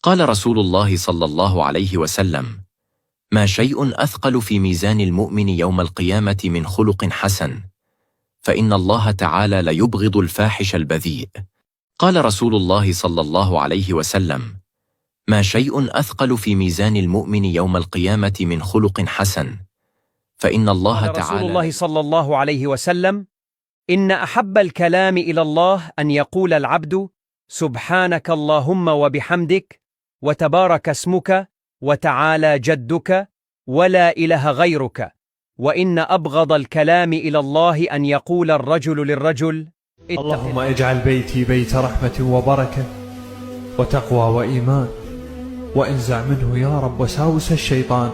قال رسول الله صلى الله عليه وسلم: ما شيء أثقل في ميزان المؤمن يوم القيامة من خلق حسن، فإن الله تعالى ليبغض الفاحش البذيء. قال رسول الله صلى الله عليه وسلم: ما شيء أثقل في ميزان المؤمن يوم القيامة من خلق حسن، فإن الله قال تعالى رسول الله صلى الله عليه وسلم: إن أحب الكلام إلى الله أن يقول العبد: سبحانك اللهم وبحمدك، وتبارك اسمك، وتعالى جدك، ولا إله غيرك. وإن أبغض الكلام إلى الله أن يقول الرجل للرجل: اتق اللهم اجعل بيتي بيت رحمة وبركة وتقوى وإيمان، وانزع منه يا رب وساوس الشيطان،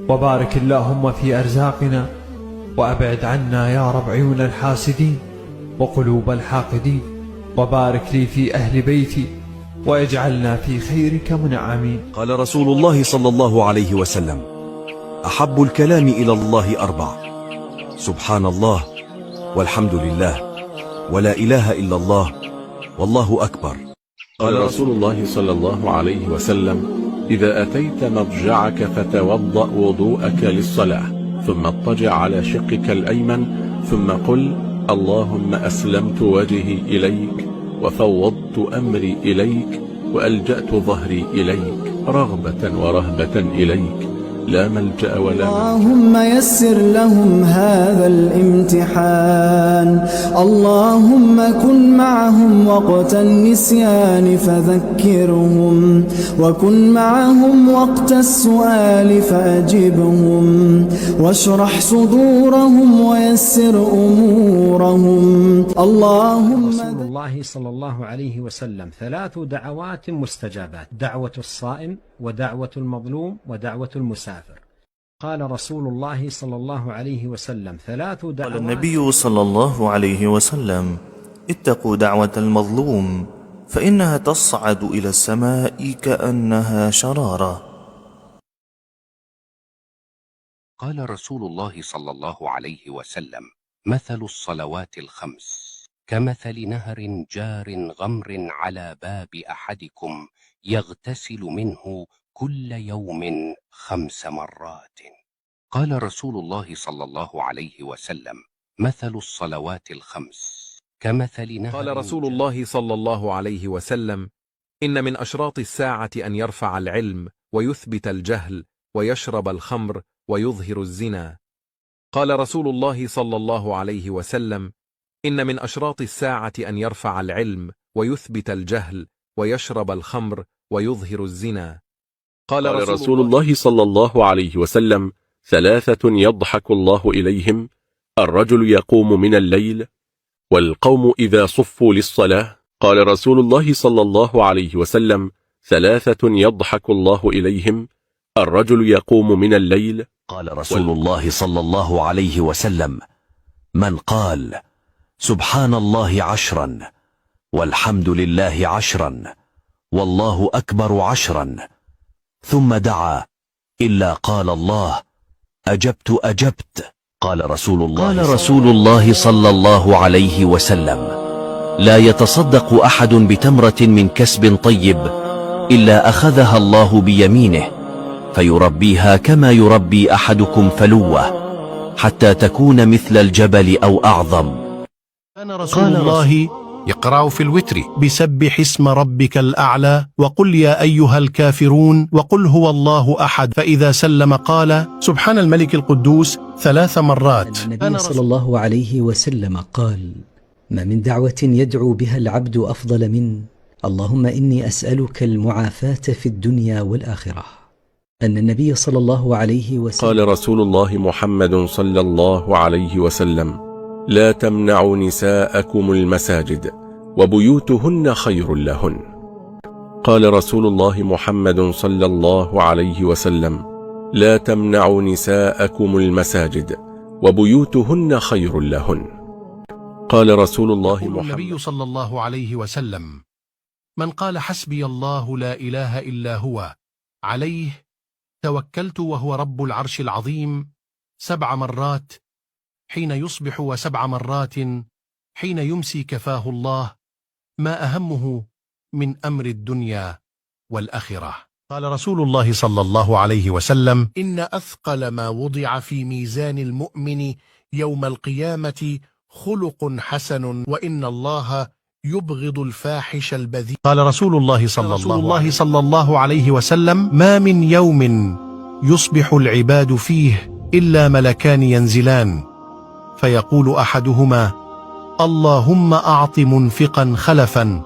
وبارك اللهم في أرزاقنا، وأبعد عنا يا رب عيون الحاسدين وقلوب الحاقدين، وبارك لي في أهل بيتي، واجعلنا في خيرك منعمين. قال رسول الله صلى الله عليه وسلم: أحب الكلام إلى الله أربع: سبحان الله، والحمد لله، ولا إله إلا الله، والله أكبر. قال رسول الله صلى الله عليه وسلم: إذا أتيت مضجعك فتوضأ وضوءك للصلاة، ثم اضطجع على شقك الأيمن، ثم قل: اللهم أسلمت وجهي إليك، وفوضت أمري إليك، وألجأت ظهري إليك، رغبة ورهبة إليك، لا ملجأ ولا منجا. اللهم يسر لهم هذا الامتحان، اللهم كن معهم وقت النسيان فذكرهم، وكن معهم وقت السؤال فأجبهم، واشرح صدورهم ويسر أمورهم. اللهم رسول الله صلى الله عليه وسلم: ثلاث دعوات مستجابات: دعوة الصائم، ودعوة المظلوم، ودعوة المسافر. قال رسول الله صلى الله عليه وسلم: ثلاث قال دعوات. النبي صلى الله عليه وسلم: اتقوا دعوة المظلوم، فإنها تصعد إلى السماء كأنها شرارة. قال رسول الله صلى الله عليه وسلم: مثل الصلوات الخمس كمثل نهر جار غمر على باب أحدكم يغتسل منه كل يوم 5 مرات. قال رسول الله صلى الله عليه وسلم: مثل الصلوات الخمس كمثل نهر قال رسول الله صلى الله عليه وسلم: إن من أشراط الساعة أن يرفع العلم ويثبت الجهل ويشرب الخمر ويظهر الزنا. قال رسول الله صلى الله عليه وسلم: إن من أشراط الساعة أن يرفع العلم ويثبت الجهل ويشرب الخمر ويظهر الزنا. قال رسول الله صلى الله عليه وسلم: 3 يضحك الله إليهم: الرجل يقوم من الليل، والقوم إذا صفوا للصلاة. قال رسول الله صلى الله عليه وسلم: 3 يضحك الله إليهم: الرجل يقوم من الليل. قال رسول الله صلى الله عليه وسلم: من قال سبحان الله 10، والحمد لله 10، والله أكبر 10، ثم دعا إلا قال الله: أجبت أجبت. قال رسول الله صلى الله عليه وسلم: لا يتصدق أحد بتمرة من كسب طيب إلا أخذها الله بيمينه فيربيها كما يربي أحدكم فلوه حتى تكون مثل الجبل أو أعظم. كان رسول الله يقرأ في الوتر بسبح اسم ربك الأعلى، وقل يا أيها الكافرون، وقل هو الله أحد، فإذا سلم قال: سبحان الملك القدوس 3 مرات. النبي صلى الله عليه وسلم قال: ما من دعوة يدعو بها العبد أفضل من اللهم إني أسألك المعافاة في الدنيا والآخرة. أن النبي صلى الله عليه وسلم قال رسول الله محمد صلى الله عليه وسلم: لا تمنعوا نساءكم المساجد، وبيوتهن خير لهن. قال رسول الله محمد صلى الله عليه وسلم: لا تمنعوا نساءكم المساجد، وبيوتهن خير لهن. قال رسول الله محمد النبي صلى الله عليه وسلم: من قال حسبي الله لا إله إلا هو، عليه توكلت وهو رب العرش العظيم، 7 مرات حين يصبح، و7 مرات حين يمسي، كفاه الله ما أهمه من أمر الدنيا والآخرة. قال رسول الله صلى الله عليه وسلم: إن أثقل ما وضع في ميزان المؤمن يوم القيامة خلق حسن، وإن الله يبغض الفاحش البذيء. قال رسول الله صلى الله عليه وسلم: ما من يوم يصبح العباد فيه إلا ملكان ينزلان، فيقول أحدهما: اللهم أعط منفقا خلفا،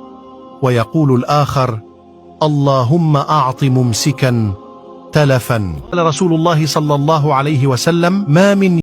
ويقول الآخر: اللهم أعط ممسكا تلفا. قال رسول الله صلى الله عليه وسلم: ما من